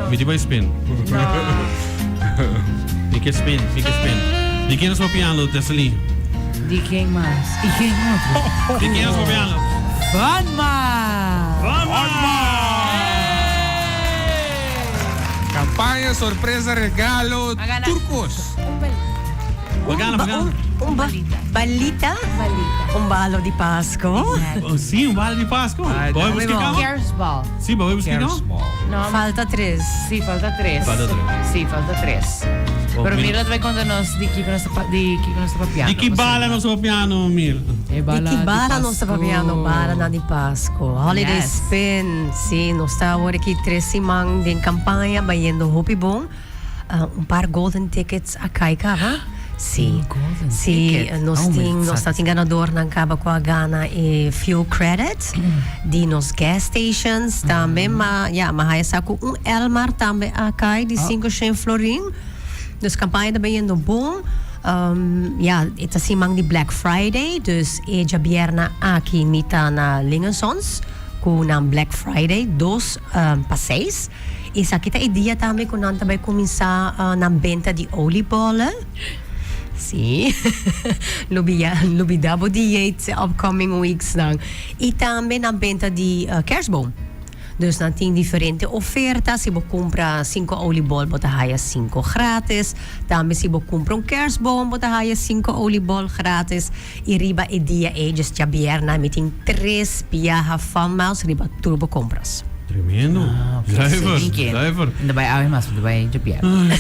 Mi tin bai spin. Mi ke spin, mi ke spin. Di ken nos papiando, Tesselyn? Di ken mas? I ken otro? Di ken nos papiando? Fun Miles! Fun Miles! Campaña, sorpresa, regalo, tur cos. Bo gana, bo gana. Un balita. Un balo di Pasco. Si, un balo di Pasco. Bo a busca cama? Kerstbal. Si, bo a busca cama? No. Falta tres. Si, falta tres. Falta tres. Si, falta tres. Pero Mira ta bay conta nos di kico nos ta di kico nos ta papiando. Di ki bala nos ta papiando, Mira? E Di bala ki di bala nos ta Pasco. papiando? Balanan di Pasco. Holiday Yes. spin. Si, nos ta awor aki tres siman den campaña bayendo hopi bon. Un par golden tickets a kai kaba. Si. Golden Si, ticket. nos Oh, tin, mi nos ta tin ganadornan kaba ku a gana e fuel credit di nos gas stations tambe. Ma ya, ma haya sa ku un Elmar tambe a kai di sinku shen florin. Dus kampaña ta bayendo bon. Ya, e ta siman di Black Friday, dus e djabièrnè aki mi ta na Lingensons ku nan Black Friday dos pa seis. Esaki ta e dia tambe ku nan ta bai kuminsá nan benta di oliebollen. Sí. Lubia, lubidá bo dieet upcoming weeks nan. I tambe nan benta di kerstboom. Dus nan tin diferente oferta. Si bo kumpra sinku oliebol bo ta haya sinku gratis. Tambe si bo kumpra un kerstboom bo ta haya sinku oliebol gratis. I riba e dia ei, djes djabièrnè, mi tin tres biaha Fun Miles riba tur bo kompras. Tremendo. Zuiver, zuiver. Mi ta bai awe mas, mi ta bai djabièrnè.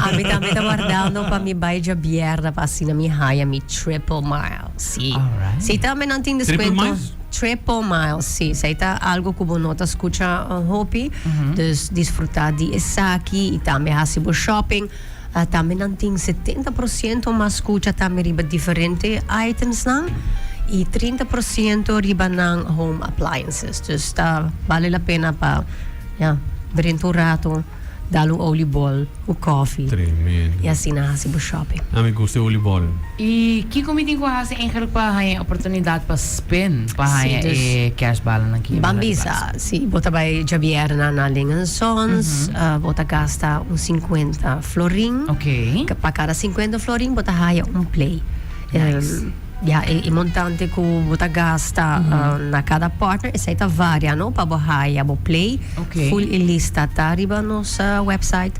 Ami tambe ta wardando pa mi bai djabièrnè pa asina mi haya mi triple miles. Sí. Sí, tambe nan tin Triple descuento. miles? Triple miles, sí. Esei ta algo ku bo no ta skucha hopi. Dus disfrutá di esaki i tambe hasi bo shopping. Tambe nan tin 70 por ciento mas scucha tambe riba diferente itemsnan y 30 por ciento riba nan home appliances. Dus ta bale la pena pa ya drenta un rato, dal un oliebol, un koffie. Tremendo. Y asina haci bo shopping. A mi gusta e oliebol. Y kico mi tin cu haci eigenlijk pa haña e oportunidad pa spin, pa haña e kerstballennan ki Ban bisa, si bo ta bai djabièrnè na Ling and Sons, bo ta gasta un sinkuenta florin. Pa kada sinkuenta florin bo ta haya un play. Ya, e montante ku bo ta gasta na kada partner, esei ta varia, no, pa bo haya bo play. Full e lista ta riba nos website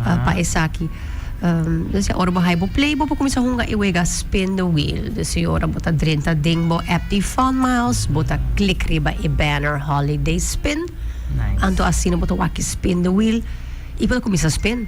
pa esaki. Dus ya, ora bo haya bo play, bo por kuminsá hunga e wega Spin the Wheel. Dus si ora bo ta drenta den bo app di Fun Miles, bo ta klik riba e banner Holiday Spin. Anto asina bo ta wak e Spin the Wheel i bo ta kuminsá spin.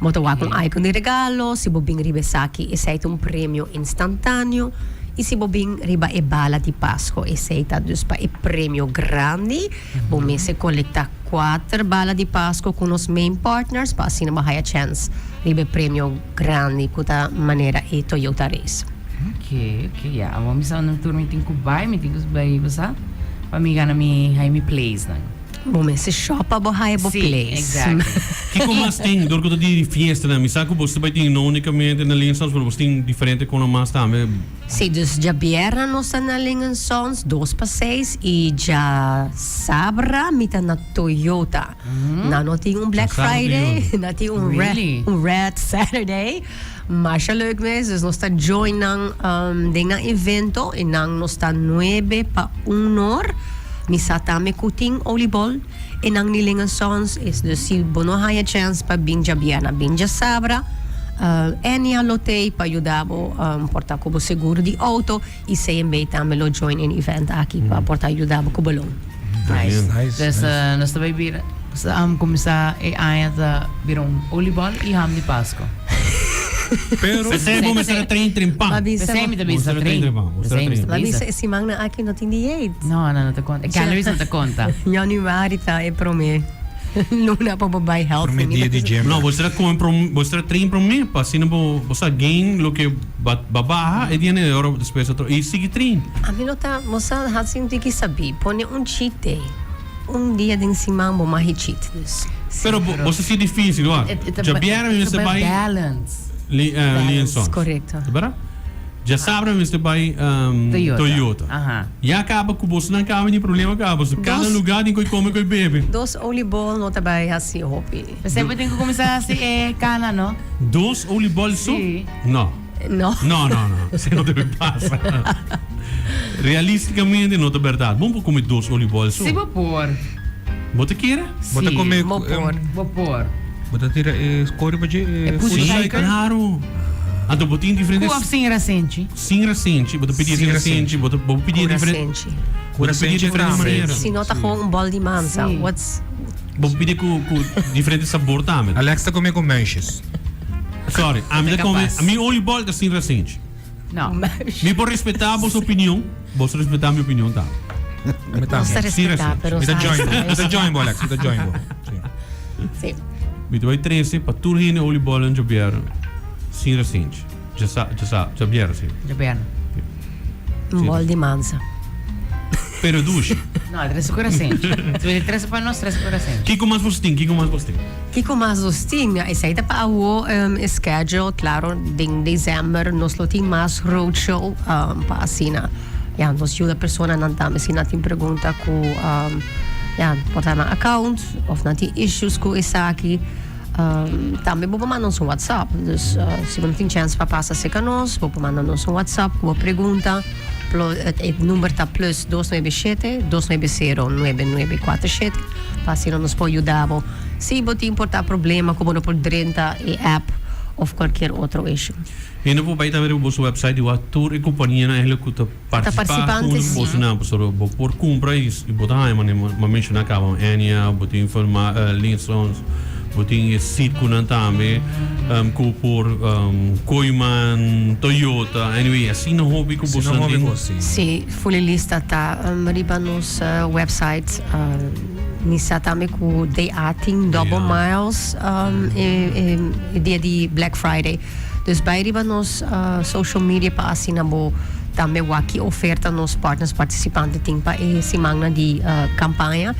Bo ta wak un icon di regalo, si bo bin riba esaki, esei ta un premio instantáneo. I si bo bin riba e bala di Pasko, esei ta dus pa e premio grandi. Bo mester kolektá Kuater bala di Pasco ku nos main partners pa asina bo haya chèns riba e premio grandi ku ta manera e Toyota Race. Ok, ok, ya. Awor mi sa unda tur mi tin ku bai, mi tin ku bai, bo sa, pa mi gana mi haya mi place nan. Bo mester shop pa bo haya bo Sí, place. exactly. Kiko mas tin dor ku ta di fiestanan? Mi sa ku bo ta bai tin no unicamente na Lin Sons, pero bo tin diferente kono mas tambe. Sí, dus djabièrnè nos ta na Ling Sons, dos pa seis, i djasabra mi ta na Toyota. Nan no tin un Black Friday, nan tin un red, un Red Saturday. Masha leuk mes, dus nos ta join nan den nan evento i nan nos ta nuebe pa un or. Mi sa tambe ku tin oliebol e nan di Ling Sons, dus si bo no haya chèns pa bin djabièrnè, bin djasabra. Enia lo t'ei pa yuda bo por ta ku bo seguro di auto i CMB tambe lo join in event aki pa por ta yuda bo ku bo loan. Nice. Dus nos ta bai bira kuminsá e aña ta bira un oliebol i ham di Pasko. Pero P'esei bo mester a train tren pan. P'esei mi ta bisa train. P'esei mi ta bisa. E simannan aki no tin dieet. No, no, no ta konta. E calories no ta konta. Januari ta e promé. Luna pa bo bai healthy. Prome dia di gym. No, bo estará come prom, bo estará train prome pa asina bo bo sa gain loke ba ba baha e dia ne ora despues otro y sigui train. Ami no ta, bo sa haci un tiki sabí, pone un cheat day, un dia den siman bo mahi cheat dus. Pero bo bo sa si dificil wak. Djabièrnè mi mester bai Balance. Li eh Lee and Sons. Correcto. Ta berdad? Djasabra mi mester bai Toyota. Toyota. Aha. Ya caba cu bosonan caba di problema caba. So cada Dos- lugar tin coi come coi bebe. Dos oliebol no ta bai haci hopi. Pesey bo tin cu cuminsa haci e cana, no? Dos oliebol so? Sí. No. No. No, no, no. Esey no debe pasa. Realisticamente no ta berdad. Bo no por come dos oliebol so. Si bo por. Bo ta kere? Bo ta Sí. come Bo por. Bo por. Bo ta tira e scorie pa dje E e push food Sí, cycle? claro. Anto bo tin diferente Cu of sin rasenchi? Sin rasenchi, bo ta pidi Sin sin rasenchi, bo ta bo pidi Cu diferente. rasenchi. Bo ta pidi Rasenchi diferente tambe. manera. Si no ta gewoon un bol di mansa. Sí. What's Bo pidi cu cu diferente sabor tambe. Alex ta come cu muisjes. Sorry, ami ta come, Capaz. mi oliebol ta sin rasenchi. No. Mi por respetá boso opinion, boso respetá mi opinion tambe. Mi Nos ta tambe. respetá, pero Mi ta sa join bo. sa Mi ta join bo, Alex. Mi ta join bo. Sí. Sí. Mi ta bai trese pa tur hende oliebollen djobièrnu sin rasenchi. Djasa, djasa, djabièrnu, sí. Djabièrnu. Un bol di mansa. Pero dushi. No, trese ku rasenchi. Si bo di trese pa nos, trese ku rasenchi. Kiko mas bos tin? Kiko mas bos tin? Kiko mas nos tin? Esei ta pa awo e schedule. Claro, den december nos lo tin mas roadshow pa asina ya nos yuda personanan tambe si nan tin pregunta ku ya por ta nan account of nan tin issues ku esaki. Tambe bo por manda nos un WhatsApp. Dus si bo no tin chance pa pasa cerca nos, bo por manda nos un WhatsApp ku bo pregunta. E number ta plus 297 290 9947 pa asina nos por yuda bo si bo tin por ta problema ku bo no por drenta e app of cualkier otro issue. E no por bai tambe riba boso website di wak tur e companianan eigenlijk ku ta participa hunto ku boso nan pasobra bo por cumpra y bo ta haña manera mi a menciona caba Enya bo tin forma Linsons Bo tin e sitkunan tambe ku por Kooyman, Toyota, anyway asina hopi ku boso Asina hopi tin. kos, si. Si, fully lista ta riba nos website. Mi sa tambe ku DA tin double miles e dia di Black Friday. Dus bai riba nos social media pa asina bo tambe wak ki oferta nos partners participante tin pa e simannan di campaña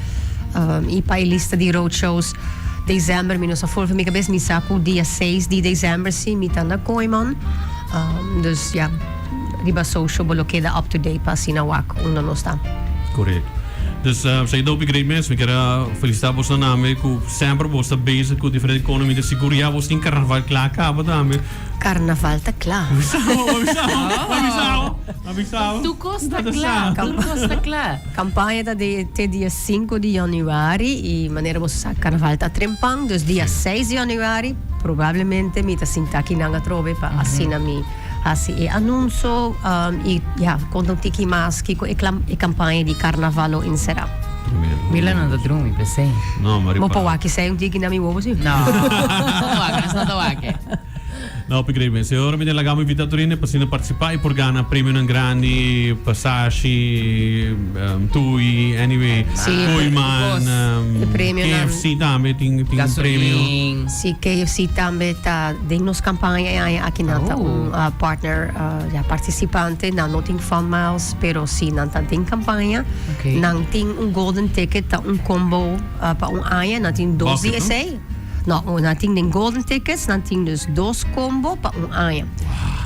y pa e lista di roadshows. December mi no sa for mi cabes, mi sa cu dia seis di december si mi ta na Kooiman. Dus ya, riba social bo lo keda up to date pa asina wak unda nos ta. Correcto. Dus esaki ta hopi great mes. Mi kier a felicita boso tambe cu semper bo ta bezig cu diferente economy. Mi ta sigur ya bo tin carnaval cla caba tambe. Carnaval ta cla. Avisao, avisao. Tur cos ta cla, tur cos ta cla. Campaña ta de te dia cinco di januari y manera bo sa carnaval ta trempan, dus dia seis di januari probablemente mi ta sinta akinan atrobe pa asina mi hasi e anuncio y ya conta un tiki mas kico e e campaña di carnaval lo encerra. Mila no ta drumi p'esey. No, mari Bo pa. por wak esey un tiki na mi wowo si? No, no ta wak, nos no ta wak. No, hopi great mes. E ora mi ta laga mi invita tur hende pa asina participa y por gana premionan grandi, pasashi, tui, anyway, Sí, Kooiman, e premionan. KFC tambe tin tin un premio. Gasolin. Sí, KFC tambe ta den nos campaña e aña aki nan ta un partner, ya participante. Nan no tin Fun Miles, pero sí nan ta den campaña. Nan tin un golden ticket, ta un combo pa un aña, nan tin dos di Bucket, no? esey. No, nan tin den golden tickets, nan tin dus dos combo pa un aña.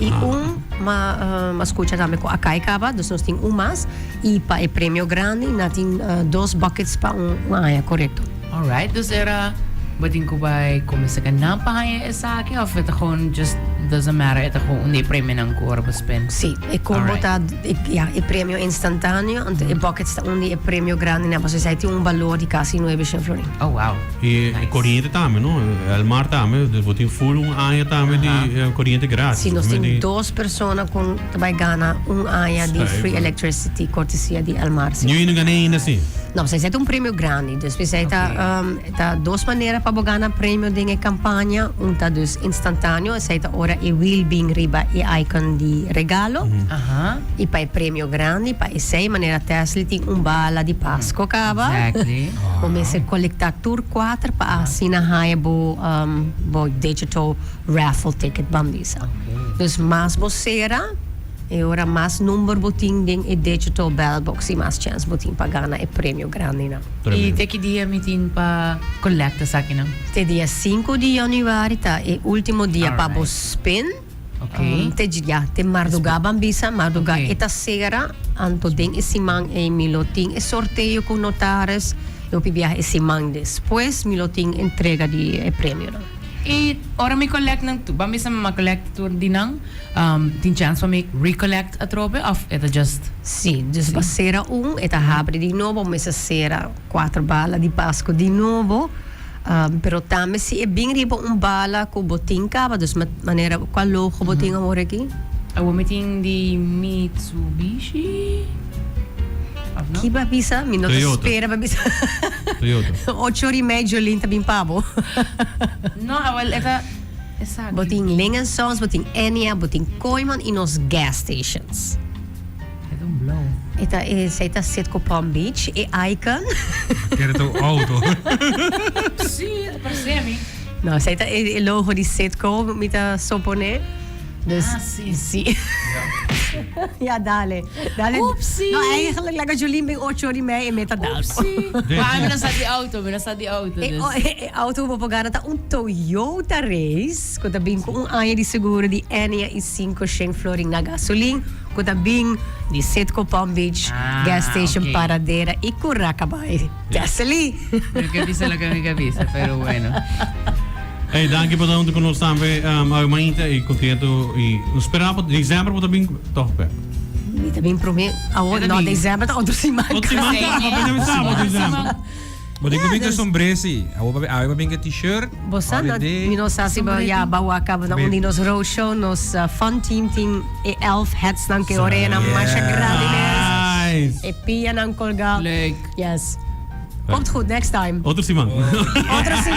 Y un ma ma scucha tambe cu a cay caba, dus nos tin un mas. Y pa e premio grandi nan tin dos buckets pa un aña, corecto. Alright, dus era bo tin cu bay cuminsa cu nan pa haña esaki of e ta gewoon just doesn't matter, e ta gewoon un di e premionan cu ora bo spend? Sí, e combo ta, ya, e premio instantaneo, anto e buckets ta un di e premio grandinan, pasobra esaki tin un balor di casi nuebe shen florin. Oh wow. E coriente tambe no, Elmar tambe, dus bo tin full un aña tambe di coriente gratis. Si, nos tin dos persona cu ta bay gana un aña di free electricity cortesia di Elmar. Niun hende gana ainda si? No, esey ta un premio grandi, dus esey ta ta dos manera pa bo gana premio den e campaña, un ta dus instantaneo, esey ta ora e wiel bin riba e icon di regalo, y pa e premio grandi, pa esey manera Tesli tin un bala di Pasco caba. Bo mester colecta tur cuater pa asina haya bo bo digital raffle ticket ban bisa. Dus mas bo cera e ora mas number bo tin den e digital ballot box y mas chance bo tin pa gana e premio grandinan. Y te ki dia mi tin pa colecta esakinan? Te dia cinco di januari ta e ultimo dia pa bo spin. Okay. Te ya, te mardugá ban bisa, mardugá Okay. e ta sera, anto den e siman ei mi lo tin e sorteo ku notaris, e hopi biaha e siman despues mi lo tin entrega di e premionan. I ora mi collect nan, ban bisa mi a collect tur di nan, tin chance pa mi recollect atrobe of e ta just. Si, dus bo sera un, e ta habri di nobo, mester sera cuater bala di Pascu di nobo. Pero tambe si e bin riba un bala cu bo tin caba, dus manera cual logo bo tin awor aki? Awor mi tin di Mitsubishi of no? Ki bo a bisa? Mi no ta spera pa bisa. Toyota. Ocho ora y mei Jolene ta bin pa bo. No, awel e ta esaki. Bo tin Ling and Sons, bo tin Enya, bo tin Kooyman y nos gas stations. E ta un blauw. E ta esei ta Citgo Palm Beach, e icon. Kere ta un auto. Sí, e ta parse mi. No, esei ta e logo di Citgo, mi ta sopone. Dus, Ah, sí. Sí. Ja, dale. Dale. Oepsie. No, eigenlijk laga Jolien bin ocho ora y mei e meta dal. Oepsie. Maar mi no sa di auto, mi no sa di auto. E, Dus. e, e auto ku bo por gana ta un Toyota Race, ku ta bin ku un aña di seguro di enia y cinco shen florin na gasolin. Cu ta bin di Citgo Palm Beach, gas station Paradera y Curaca bay Thessaly. Mi ke bisa loke mi ke bisa, pero bueno. Hey, danki pa ta hunto cu nos tambe awe mainta y contento y nos spera pa december bo ta bin toch bek. Mi ta bin prome, awor no december ta otro siman. Otro siman ta, pa pende mi sa bo december. Bo tin ku bin ku sombré si. Awor pa awe pa bin ku t-shirt. Bo sa na mi no sa si bo ya ba wak caba na un di nos roadshow nos fun team tin e elf hats nan ke oreanan masha grandi mes. E pianan colga. Leuk. Yes. Komt goed next time. Otro siman. Otro siman.